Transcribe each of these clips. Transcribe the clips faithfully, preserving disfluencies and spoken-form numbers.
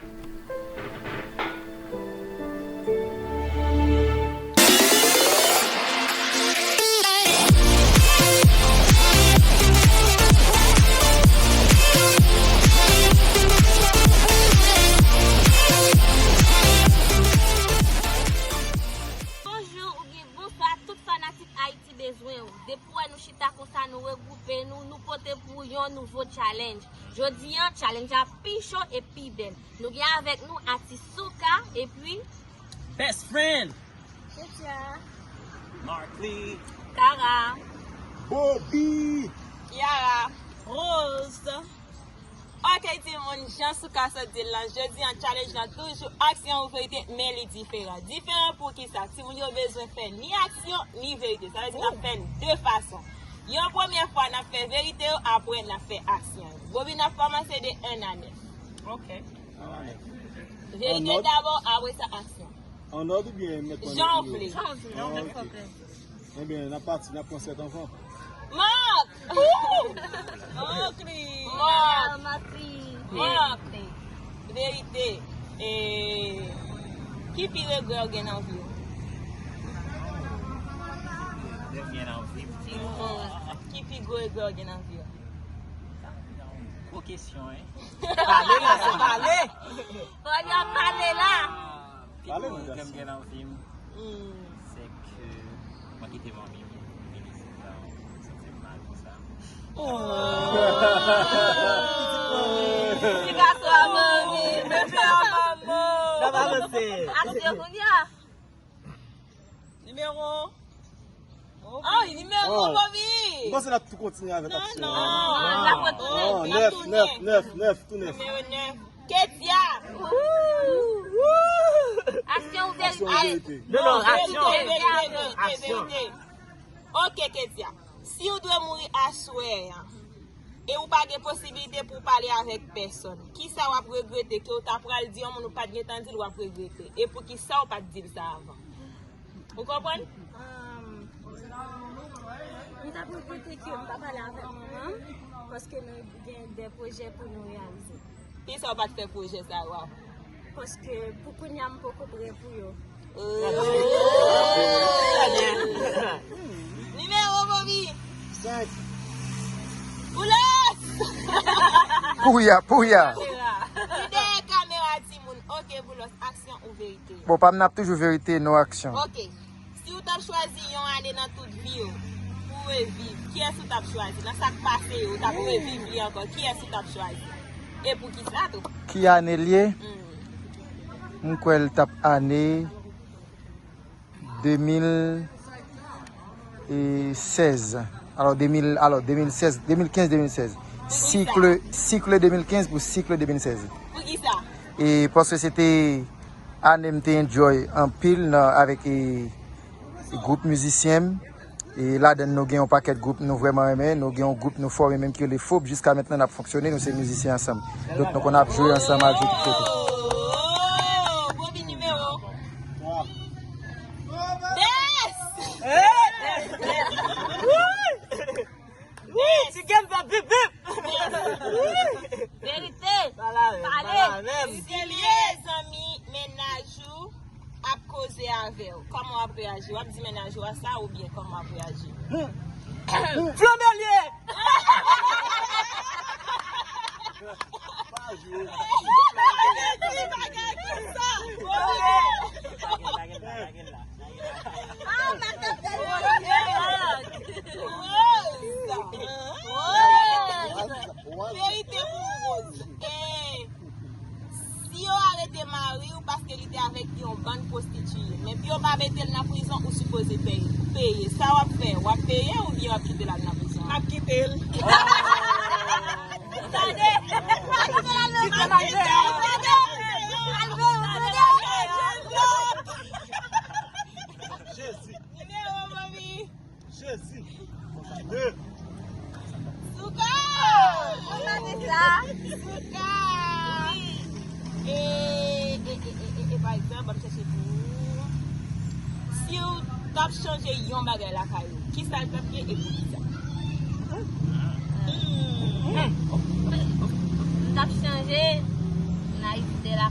Bonjou oubyen bonswa tout fanatik Ayiti bezwen w. Depi w wè nou chita konsa, nou regwoupe nou, nou pote pou yon nouvo challenge. Jodi a, challenge la pi cho e pi bèl. Nou gen avèk nou atis Souka epi Best friend. Ketia. Markley. Kara. Bobby. Kiara. Rose. Ok, timoun, jan Souka sot di l lan, jodi a challenge lan toujou aksyon ou verite, men li diferan. Diferan pou kisa? Timoun yo bezwen fè ni aksyon, ni verite. Sa vle di n ap fè l de fason. Yon premye fwa, n ap fè verite yo, apre n ap fè aksyon yo. Bobby, n ap kòmanse de en a nèf. Ok. Verite dabò, apre sa, aksyon. An òd oubyen mèt mwen? Jan w vle. Jan w vle. An òd, ok. Ebyen, n ap pati, n ap pran sèt anvan. Mark! Mark! Mark! Mark! Verite. E, ki pi regrè w gen nan vi w? Regrè m gen nan vi m? Ki pi gwo regrè w gen nan vi w? Gwo kesyon, wi. Pale la, se pale! Fò yo pale la! Pale, non, gason. Pi gwo regrè m gen nan vi m, se ke mwen kite manmi m vin isit la, m santi m mal pou sa. Ti gason a manmi, bebe a manman. N ap avanse. Aksyon kounye a. Nimewo. Oh, nimewo, Bobby. M panse n ap tou kontinye avèk aksyon an. Non, non. N ap kontinye. Nèf, nèf, nèf, nèf, tou nèf. Nimewo nèf. Ketia. Aksyon ou verite? Aksyon ou verite? Non, non, aksyon. Verite, verite, verite, verite. Ok, Ketia. Si w dwe mouri aswè a, e ou pa gen posibilite pou w pale avèk pèsonn, kisa w ap regrete ke w ta pral di yon moun ou pa t gentan di l w ap regrete? E poukisa w pa t di l sa avan? Ou konprann? Ahn, m t ap regrete ke m pa pale avèk manman m, paske nou gen de pwojè pou nou reyalize. Kisa w pa t fè pwojè sa yo avan? Paske pou kounye a m poko prè pou yo. Nimewo, Bobby. Senk. Boulos. Pouya, pouya. Kamera. Li dèyè kamera, timoun. Ok, Boulos, aksyon ou verite? Bon, pa m n ap toujou verite, non aksyon. Ok. Si w t ap chwazi yon ane nan tout vi w pou w reviv, kiyès ou t ap chwazi? Nan sa k pase yo, ou t ap reviv li ankò. Kiyès ou t ap chwazi? E poukisa tou? Ki ane l ye? M kwè l t ap ane de mil sèz. Alò, de mil, alò, de mil sèz, de mil kenz, de mil sèz. Sikl, sikl de mil kenz pou sikl de mil sèz. Poukisa? E paske se te ane m te enjoy anpil nan, avèk, e, gwoup mizisyen m. E ladan n nou gen yon pakèt gwoup nou vrèman renmen. Nou gen yon gwoup nou fòme menm ki rele Fob. Jiska mentnan n ap fonksyone, nou se mizisyen ansanm. Donk nou konn ap jwe ansanm al jwe tout kote. Oh, Bobby nimewo. Best! Wi! Wi! Ti game sa bip bip! Wi! Verite! Pale! Pale! Pale menm! Si de zanmi mennaj ou ap koze avè w, kòman w ap reyaji? W ap di mennaj ou a sa oubyen kòman w ap reyaji? Flanbelye! Pa jwe. Bagay konsa. Ah, matant Rose. Rose. Verite pou Rose. Eh, si yo arete mari w paske li te avèk yon bann pwostitiye, men pou yo pa mete l nan prizon, ou sipoze peye. Peye. Sa w ap fè? W ap peye oubyen w ap kite l al nan prizon? M ap kite l. Gade! Kite l al nan prizon. Gade! Jezi! Nimewo, manmi! Jezi! Konsa de! Souka! Konsa de sa? Souka! Wi. E, e, e, e, e, e, pa egzanp, ban m chèche pou ou. Si w t ap chanje yon bagay lakay ou, kisa l t ap ye e poukisa? Hmm. M t ap chanje nayivite la.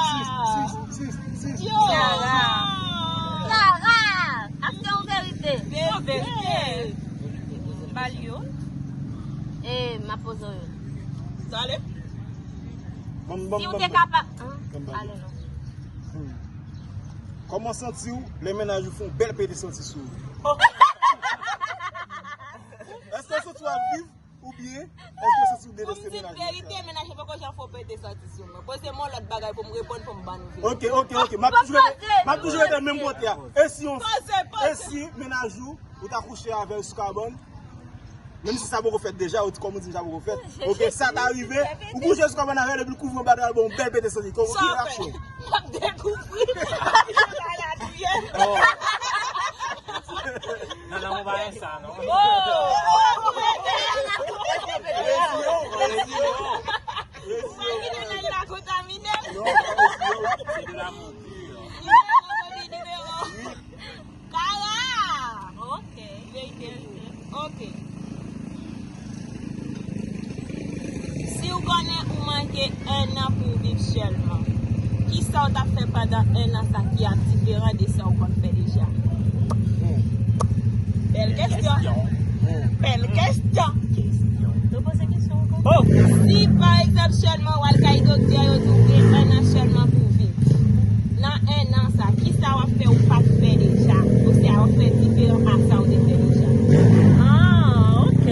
Sis, sis, sis, sis. Yo! Clara! Clara! Aske yon verite? Yon verite. Ba l yo. E, m ap poze w yo. Sa ale? Ban m, ban m, Si w ban m, te ban m. kapab, hein? Ban m, ban m. Ale non. Hmm. Kòman santi w lè mennaj ou fè yon bèl pete santi sou ou? Oh. Èske w santi w ap viv oubyen èske w santi w deteste mennaj ou? Pou m di verite, mennaj mwen poko janm fè yon pete santi sou mwen. Poze m yon lòt bagay pou m reponn, pou m ban nou verite. Ok, ok, ok. M ap toujou rete, m ap toujou rete nan menm kote a. E si yon, Poze, poze. e si mennaj ou, ou ta kouche avè l sou kabann, Menm si sa poko fèt deja, ou di kòm ou di sa poko fèt. Ok, sa ta rive, ou bouje sou kabann avè l epi l kouvri w anba dra l, ba w yon bèl pete santi. Kòman, ki reyaksyon? M ap dekouvri. Sa la touye. Oh. Non, non, ou pa wè sa, non. Oh. Mwen kite nèg la kontamine. Non, pa resi yo. C'est de l'amour pur. Nimewo, nimewo. Kara! Ok. Verite, verite. Ok. Si w konnen ou manke enn an pou w viv sèlman, kisa w t ap fè pandan enn an sa ki ap diferan de sa w konn fè deja? Hmm. Bèl kesyon. Kesyon. Hmm. Bèl kesyon. Kesyon. Repoze kesyon ankò. Oh! Si, pa egzanp, sèlman w al kay doktè, yo di w gen enn an sèlman pou w viv. Nan enn an sa, kisa w ap fè ou pa t fè deja? Oswa w ap fè diferan a sa w te fè deja? Ah, ok.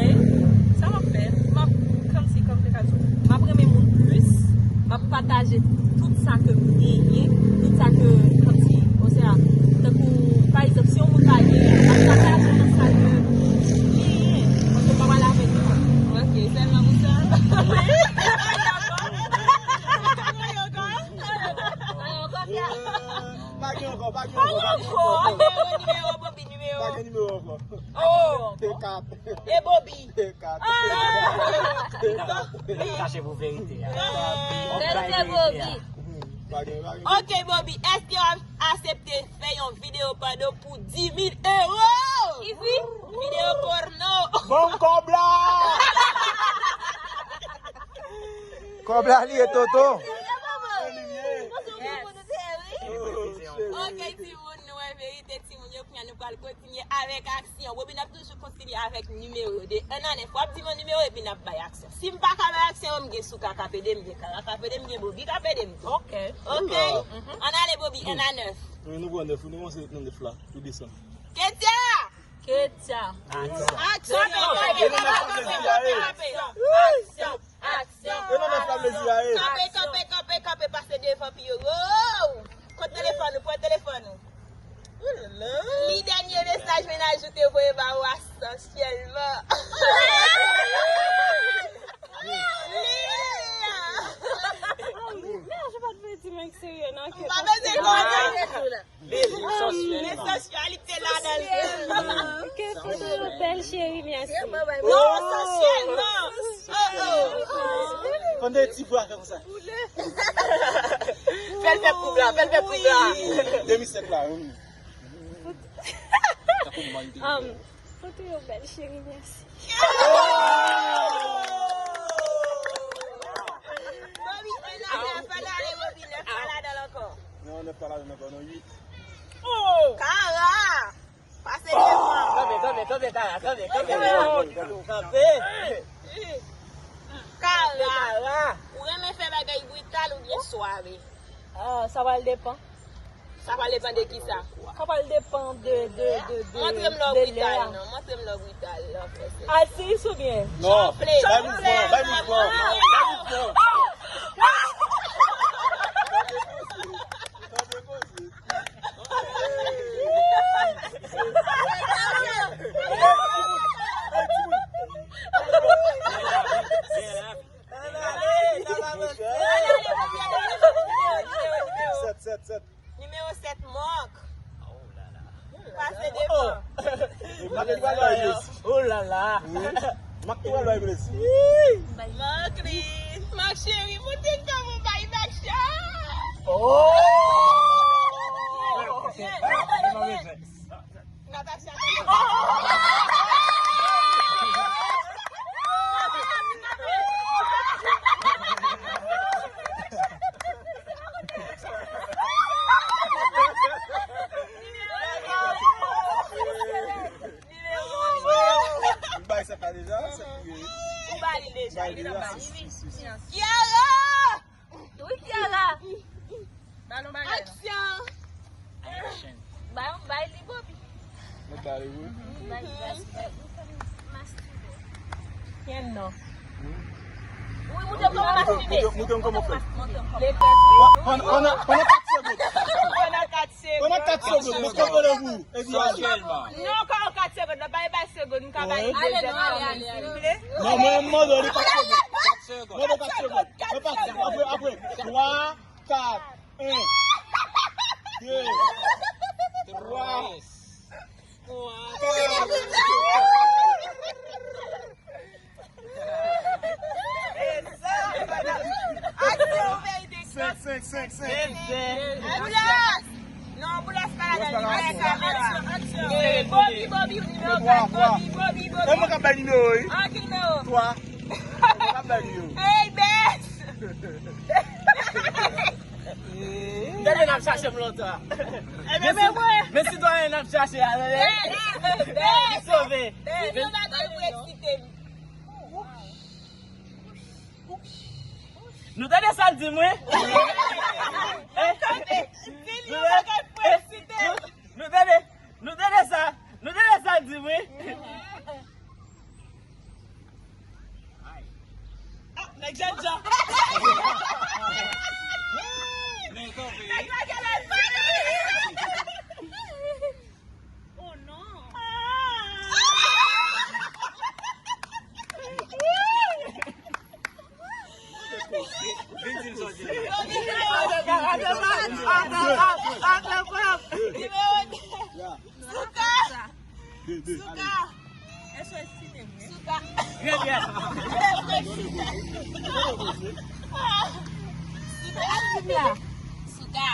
Sa m ap fè? M ap, kòmsi, kòm te ka di, m ap renmen moun plis. M ap pataje tout sa ke m genyen, tout sa ke, kòmsi, oswa, tankou, pa egzanp, si yon moun pa genyen, m ap pataje nan sa ke li genyen. Paske m pa pale avèk li. Ok, sèlman pou sa? Wi. Pa gen ankò, pa gen ankò, pa gen ankò. Nimewo, nimewo, Bobi, nimewo. Pa gen nimewo ankò. Oh. T kat. E Bobi. T kat. Ah. Li kache pou verite a. Verite, Bobi. Hmm, pa gen, pa gen. Ok, Bobi, èske w ap aksepte fè yon videyo pado pou di mil ewo? Ki fi? Videyo pòno. Ban m kòb la! Kòb la li ye, Toto. Ok, timoun, nou wè verite, timoun yo, kounye a nou pral kontinye avèk aksyon. Bobi, n ap toujou kontinye avèk nimewo de enn a nèf. W ap di m yon nimewo epi n ap bay aksyon. Si m pa ka bay aksyon, m gen Souka k ap ede m, gen Kara k ap ede m, gen Bobi k ap ede m tou. Ok. Ok? Ann ale, Bobi, enn a nèf. Wi, nou pran nèf, nou kòmanse nan nèf la, nou desann. Ketia! Ketia! Aksyon! Aksyon! Kanpe, kanpe, kanpe, kanpe, kanpe, kanpe! Aksyon! Aksyon! Kanpe, kanpe, kanpe, kanpe, pase devan pi yo. Wow! Kot telefòn ou? Pran telefòn ou. Li dènye mesaj mennaj ou te voye ba ou a sansyèlman. Lil! Mennaj ou pa t vle di m serye non. M pa bezwen konnen. Lil, sansyèlman. Men sansyèlite ladan l. Ke foto yo bèl, cheri, mèsi. Non, sansyèlman. Oh, oh. Konn de ti vwa fè konsa. Fè l fè poub la, fè l fè poub la. Demi sèk la, wi. Um, foto yo bèl, cheri, mèsi. Bobi, enn a nèf, pa ale, Bobi, nèf pa ladan l ankò. Non, nèf pa ladan l ankò, non, uit. Oh! Kara! Pase devan. Kanpe, kanpe, kanpe, Kara, kanpe, kanpe. Kanpe. Kara. Kara. Ou renmen fè bagay brital oubyen sware? Ah, sa pral depan. Sa pral depan de kisa? Sa pral depan de, de, de, de, Montre m lè w brital, non. Montre m lè w brital, lè w fè sèks. Asis oubyen? Non. Bay mouvman, bay mouvman. Bay mouvman. Sèt, sèt, sèt. Nimewo sèt, Mark. Pase devan. Oh la la. Mak tou al bay plezi. Mak li. Mak cheri, montre kòman bay Mak chat. Oh! Natacha. Nimewo, nimewo. M bay sèt la deja, sèt ki ye. Ou ba li deja, li nan ba li, wi. Kiara! Wi, Kiara. Ba nou bagay la. Aksyon! Action. Ba yon bay li, Bobby. Mwen ba li, wi. Bay li, bay li. Mastibe. Kèn non. Wi, montre m kòman mastibe. Montre, montre m kòman fè. Montre m kòman. Pandan, pandan, pandan kat segonn. Pandan kat segonn. Pandan kat segonn, mwen konn vole pou ou. Epi ale. Non, kòman kat segonn? Nan bay bay segonn, m ka bay li dezyèm kanmenm, silvouplè. Non, mwen, m mande li kat segonn. Mande kat segonn. Mwen pa, apre, apre. Twa, kat, en, de, twa, kat. Senk, senk, senk, senk. Boulas! Non, Boulas pa ladan li, pa nan kamera. Bobby, Bobby, nimewo kat, Bobby, Bobby, Bobby. E mwen k ap bay nimewo, wi. An, ki nimewo? Twa. E mwen k ap bay nimewo. Hey, bèt! Gade n ap chache m lontan. Men si, men sitwayen n ap chache a, tande. Li sove. Li yon bagay pou eksite m. Nou tande sa l di m, wi? Nou tande? Di li yon bagay pou eksite m. Nou tande? Nou tande sa? Nou tande sa l di m, wi? Ah, nèg jènjan. Nèg la gen lè l pale. Oh non. Vin di m sa w di la. Nimewo de. Souka! Souka! Èske w eksite vre? Souka! Trè byen. Souka! Souka!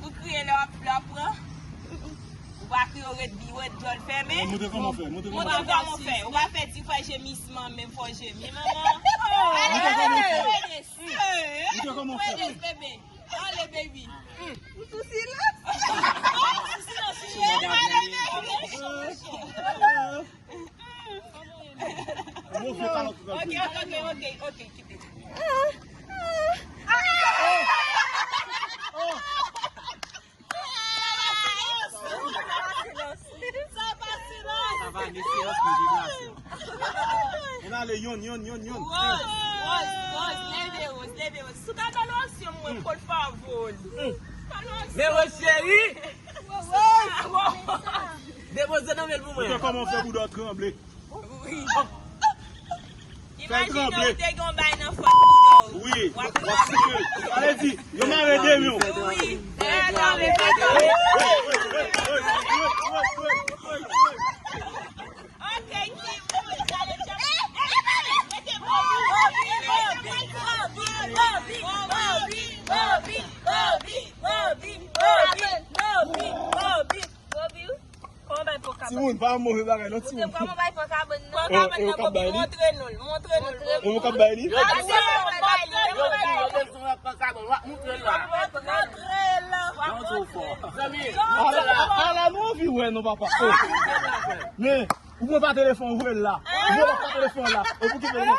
Ou kriye lè w ap, lè w ap pran? Ou pa kriye, ou ret bi, ou ret djòl fèmen? Montre kòman w fè, montre kòman w fè. Montre kòman w fè. Ou pa fè ti fwa jemisman, menm fwa w jemi, manman. Montre kòman w fè. Montre kòman w fè. Montre, bebe. Ale, baby. Ou sou silans? Ou sou silans, wi. Ale, baby. Ok, ok, ok, ok, kite. Sa pa silans. Sa pa ni silans, ni vibrasyon. Ann ale, yonn, yonn, yonn, yonn. Rose, Rose, Rose, leve, Rose, leve, Rose. Souka, ba nou aksyon mwen, por favor. Ba nou aksyon. Men Rose cheri. Rose. Depoze nan men l pou mwen. Ou te kòman fè bouda w tranble? Wi. Imajine w te gen yon bay nan fòt bouda w. Wi. W ap, w ap sipe. Sa vle di, yo mare de men w. Wi. Fè tranble, fè tranble. Ok, timoun, gade chan. Mete Bobby, Bobby, Bobby, Bobby. Kòman bay pòkabann? Timoun, pa yon move bagay non, timoun. Kòman bay pòkabann nan, Bobby? Montre nou l, montre nou l, Bobby. Ou k ap bay li? Montre l. Montre l. Ala nou anvi wè non, papa. Men, ou pran pa telefòn, ou voye l la. Ou voye l pa telefòn la. E pou ki telefòn?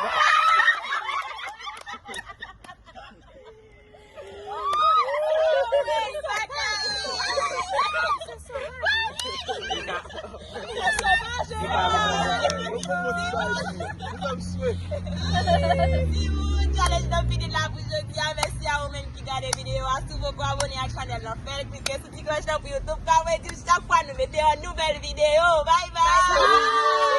Timoun, challenge nan fini la pou jodi a. Mèsi a ou menm ki gade videyo a. Si w poko abòne ak chanèl lan, fè l, klike sou ti klòch lan pou YouTube ka wè di w chak fwa nou mete yon nouvèl videyo. Bye bye!